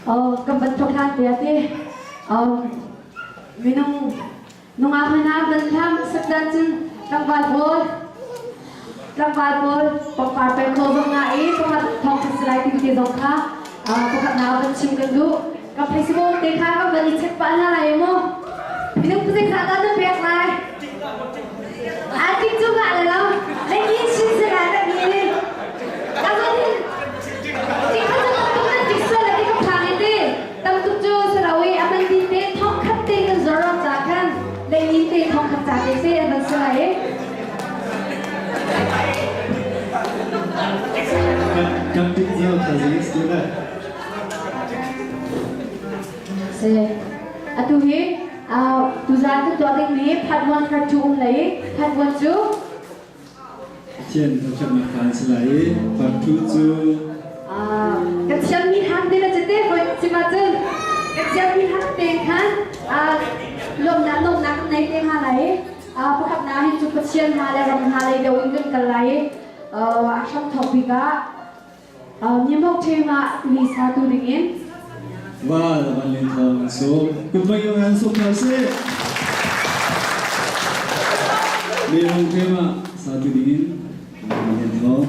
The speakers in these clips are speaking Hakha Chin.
Kan van thok hlan te ate minung nungak hna van hlam sakdan cun tlangval pawl tlangval pawl pangpar pek kho zong na i pakhat thong khat salai ti te zong kha pakhat na van chim kan duh kan flexible te kha kan van i check pah hna lai mu minung puzei zah dah na pek lai a tik cu ngah le lo leikin shin sala na mi ni ka zon hin tik kha cu tuk nan tik sual le ti ka phang i ti tam tuk cu sarawi a man din te thong khat te kan zor ro ca khan leinin te thong khat ca te te an van salai Kan tik cio thaizing si le. Se atu hi tuzaan kan tuah ding mi part 1 part 2 um lei part 1 cu Pathian thangṭhatnak hla si lai i part 2 cu kan thiammi hlan te na cite hoi chim ahcun kan thiammi hlan te khan lawmnak lawmnak kan nei te hna lai pakhat na hi cu Pathian hna le ram hna lei deuh in kan kal lai i a hram thawk bik ah Myimok Thema Lisa tu dingin Val van len thawng an sum. Kut yung an sum hna sih. Myimok Thema sa tu dingin van len thawng.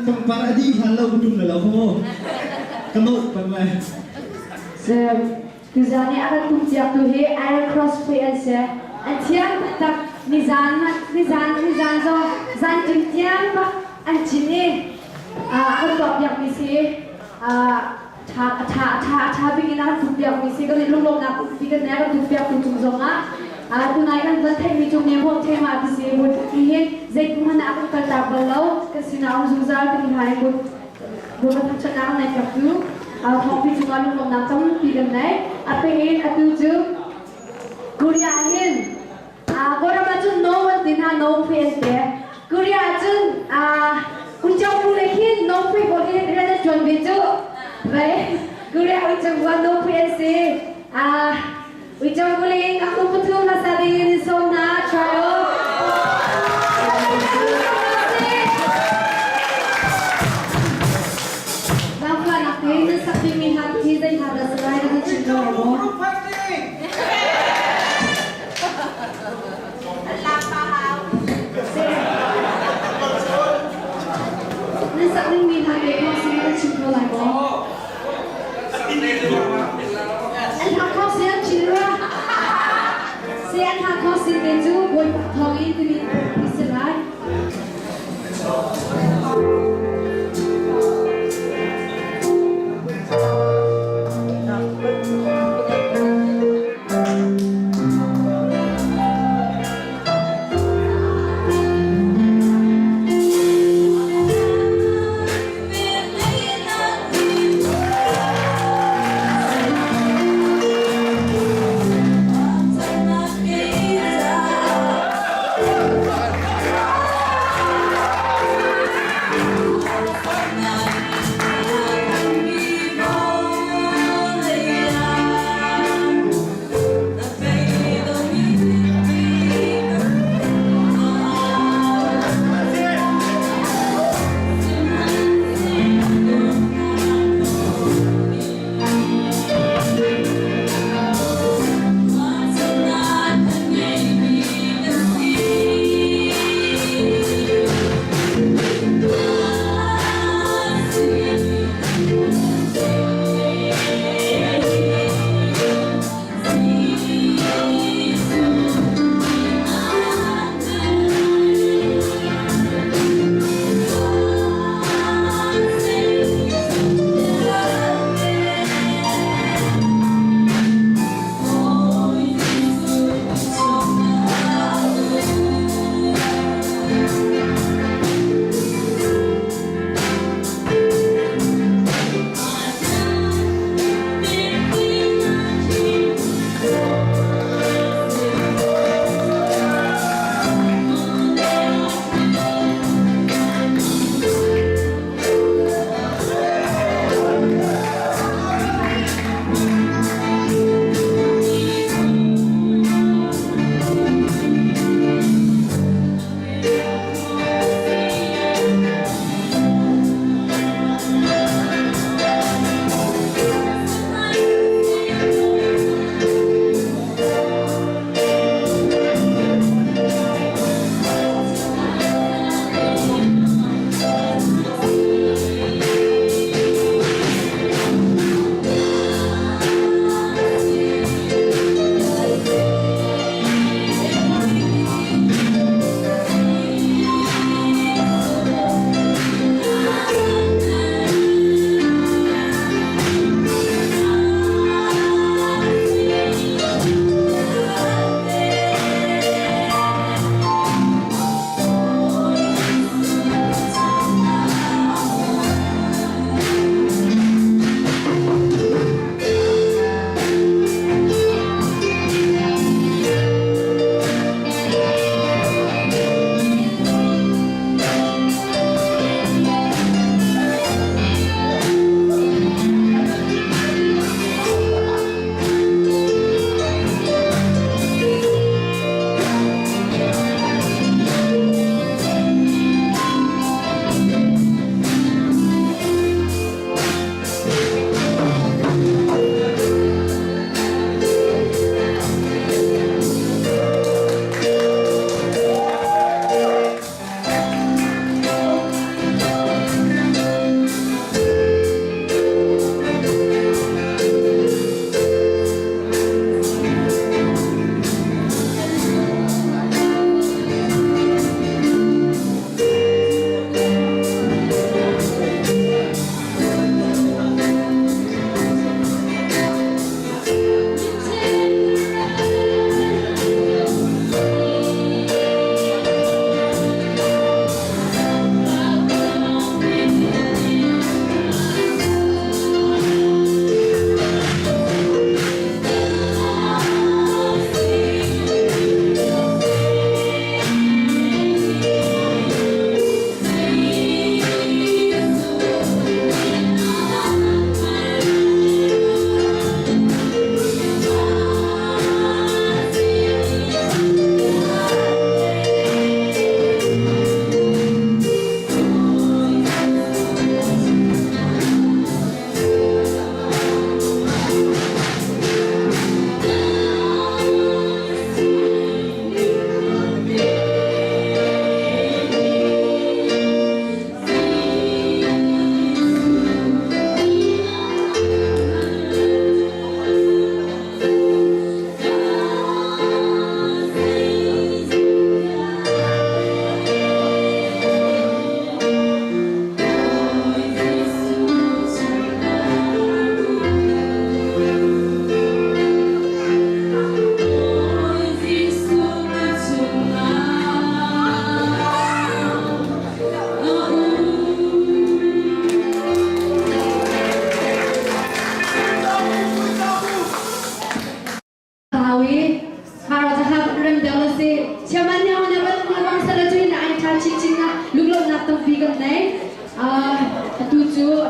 Pangpar a dih hlan lo ka ṭum le lo kha mu. Ka nolh peng lai. Sir, tuzan i a kan tumpiaktu hi Iron Cross pui an si. An thiam taktak. Nizan nizan nizan zong zan ṭim tiang bak an cin i a kan tuahpiakmi si. Ṭha a ṭha a ṭha a ṭha bik in a kan tumpiakmi si. Kan i lunglawmhnak pi kan nei a kan tumpiaktu cung zongah tunai kan van theihmi cu ne hmuam thema ti si. Bawipa hin zeitin hmanh ah a kan kaltak bal lo. Kan sinah um zungzal timi hna in Bawipa thangṭhatnak an neihpiaktu thawngpi cungah lunglawmhnak tampi kan nei. A peh in atu cu Korea hin Kawlram ah cun no an ti hna no phui an ti. Korea ah cun uico bu le khin no phui pawl hi rian an ṭuan ve cu. Vai Korea uico bu ah no phui an si. Uico bu le in aku pathum hmasa ding in sawm hna try o. Zaangfahnak tein nan sak dingmi hla hi zei hla dah si lai na kan chim kho maw? Nan sak dingmi hla te kong si na kan chim kho lai maw? An hla kho si an chin rua. Si an hla kho si te cu Bawipa thawng in timi si lai.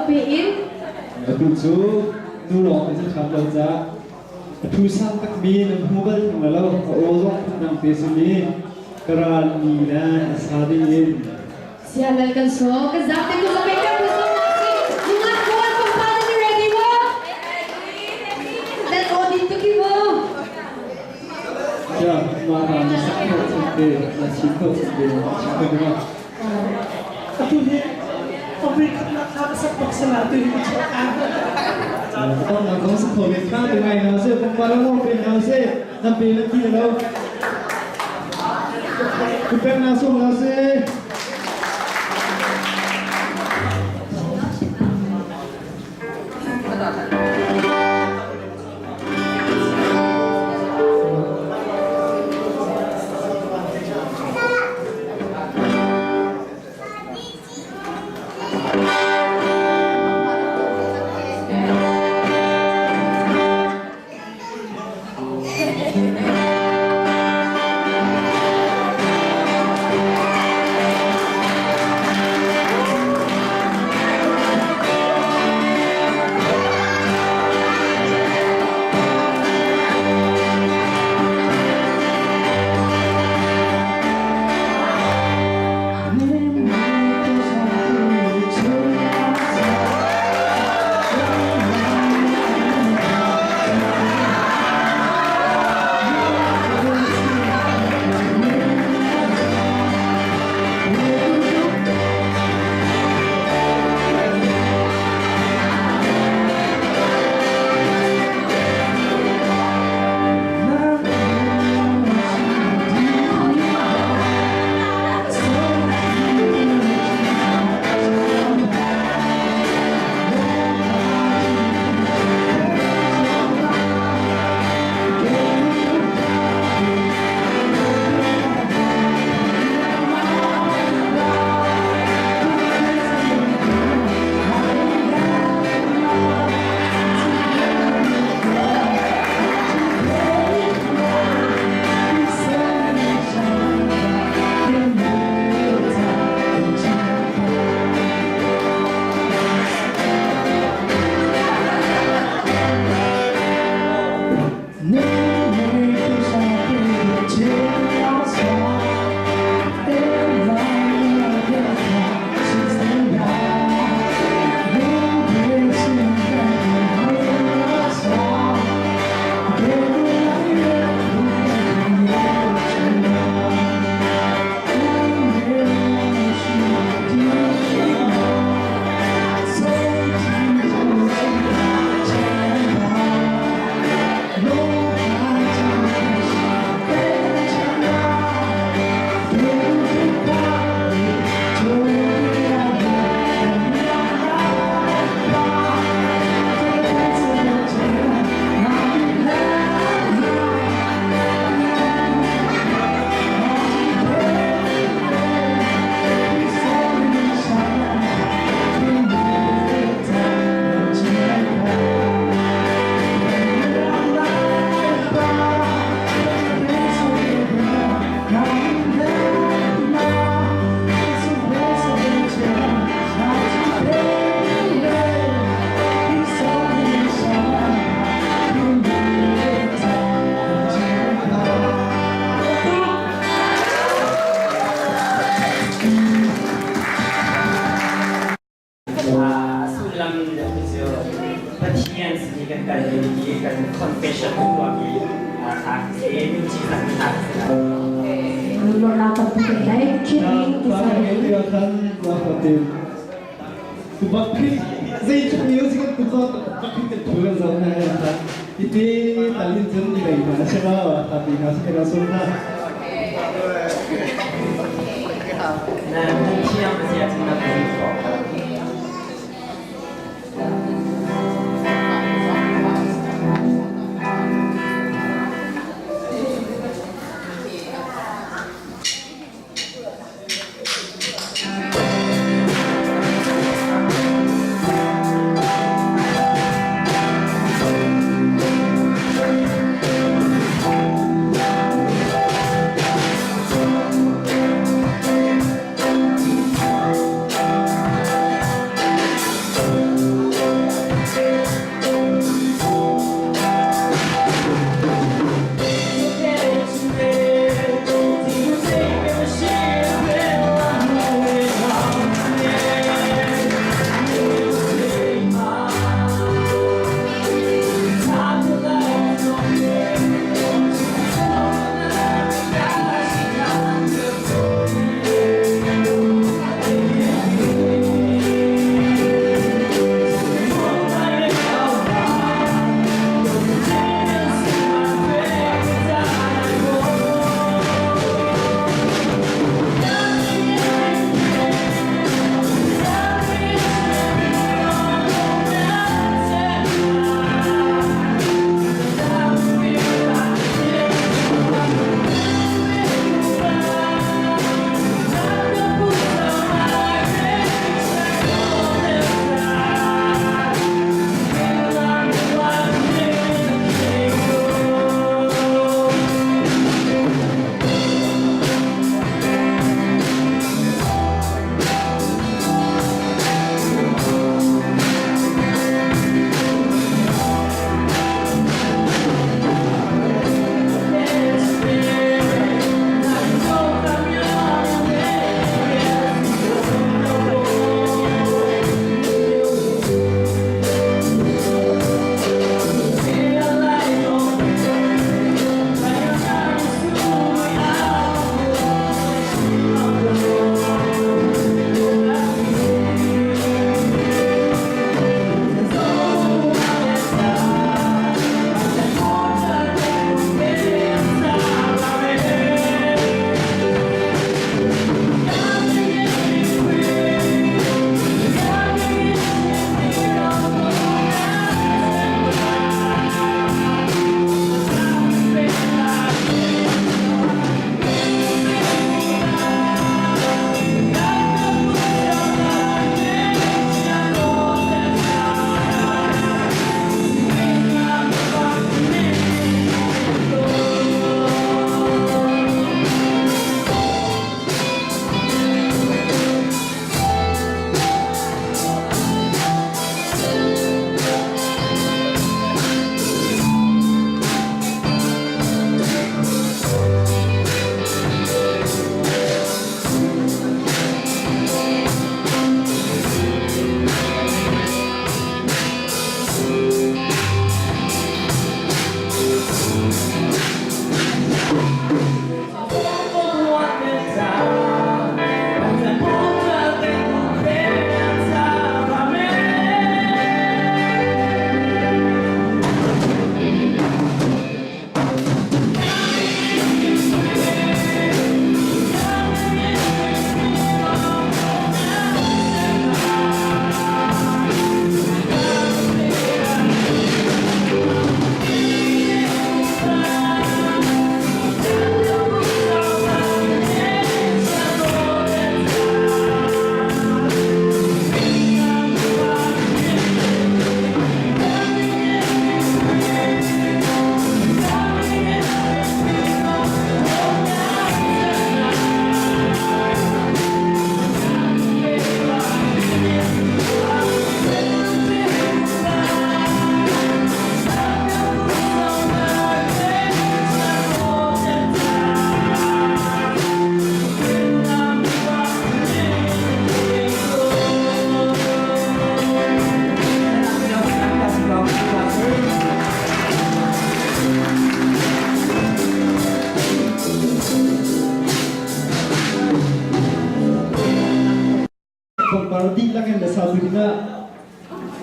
pe in. Atu cu nu lawng an si ṭhan lo caah a thu sang takmi nan hmu bal theng lo, a aw zong phundang te simi karan mi le a sa ding in. Sialal kan so kan zak te ku zape ka ku so na si nungat pawl pangpar nan ready mo nan audit tu ki mo. Ja, ma na ni sak kho chung te na chim kho chung te chim kho ma. Atu hi avui khatnak kha ka sak bak sala tu hi ka chuak a. Tong na kong sak kho ve ka te ngai na se pangpar mo pe na se na pe na ti lo. Ku pek na sum na se. Sullam cu Pathian sin i kan kal ding hi kan confession tuahmi kha si min cizah hna si lai. Lawmhnak tampi kan ngei. Chinmi Bakhi zei tluk music kan tu zo bakhi kan thu kan zo na ya iti talin cun i lei na se ba tapi na se na sun na. Na thiam zia cun na pum khawh.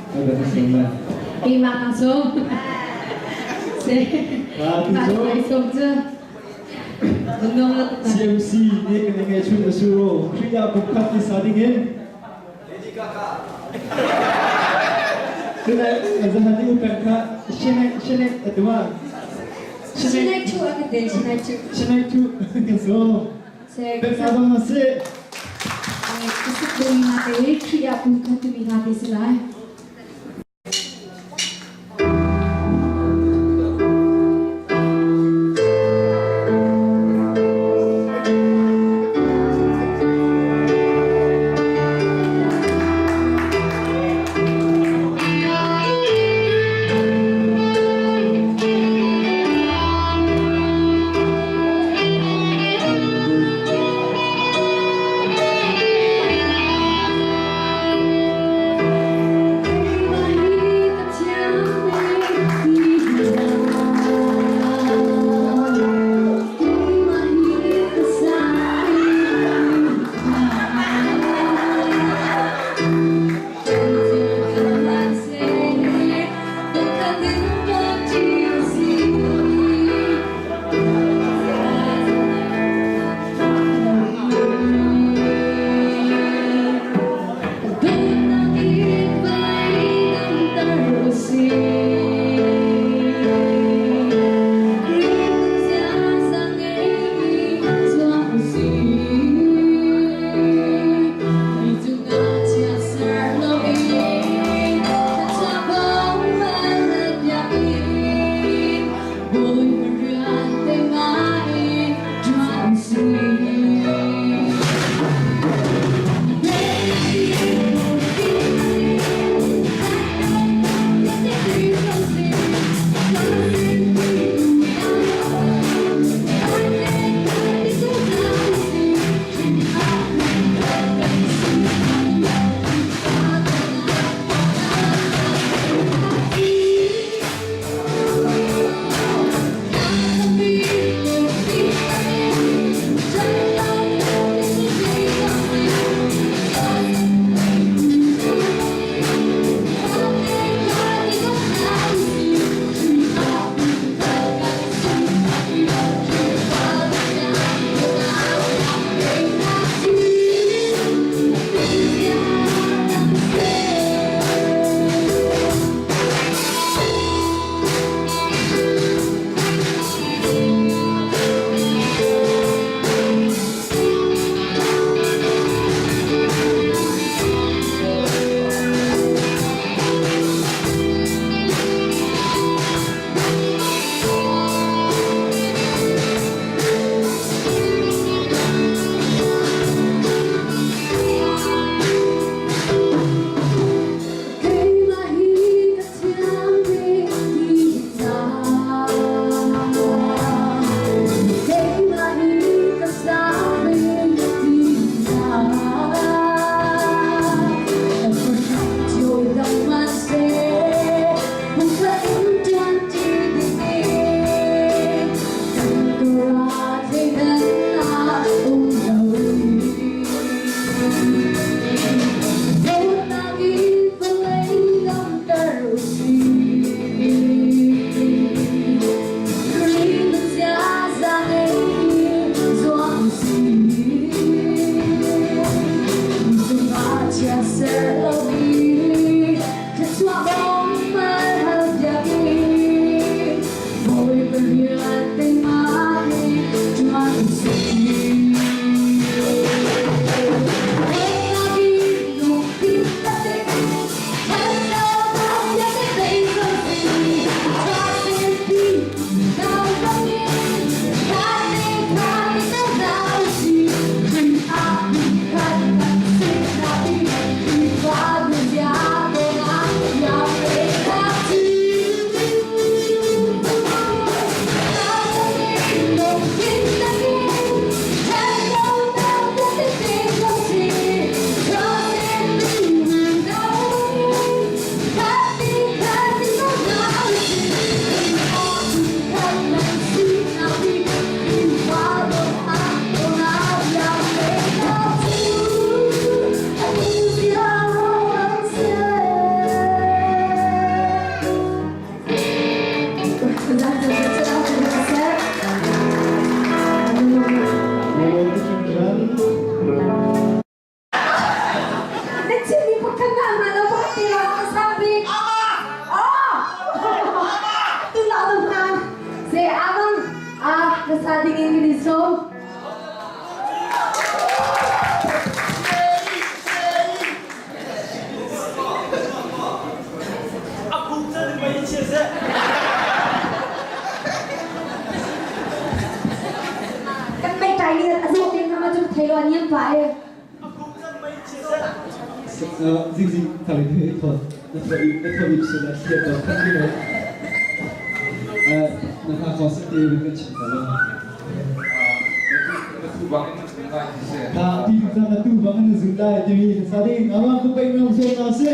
Ada na sung lai. Keimah ka sung. Se. Ah, tu Mah cu. sung cu. Nung la tuk. CMC nih kan ngeih chun a suro. Khrih ah bukhat ti sa ding in. Tuna zahan ni upen kha shinek shinek atua. Shinek chu a ka te shinek chu. Shinek chu. So. Se. Pek na dong na si. Ka sak ding na te Khrih ah bukhat ti mi na te si lai. chia seh. Kan mei tai ni a zawt ding hama cu thei lo an niam pa e. A kum kan mei chia seh. Zing zing thali the tho na tho i na tho i se na thia to khat ni lo. Na ha ko se te kan chim ta lo. Na tu bang in na zum lai ti si. Ta ti tu na tu bang in na zum lai ti mi sa ding awang ku pei ngam se na se.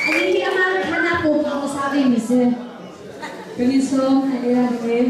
Ani hi amah khana ko ang sabi mi si. Kanin som, ay ira ding.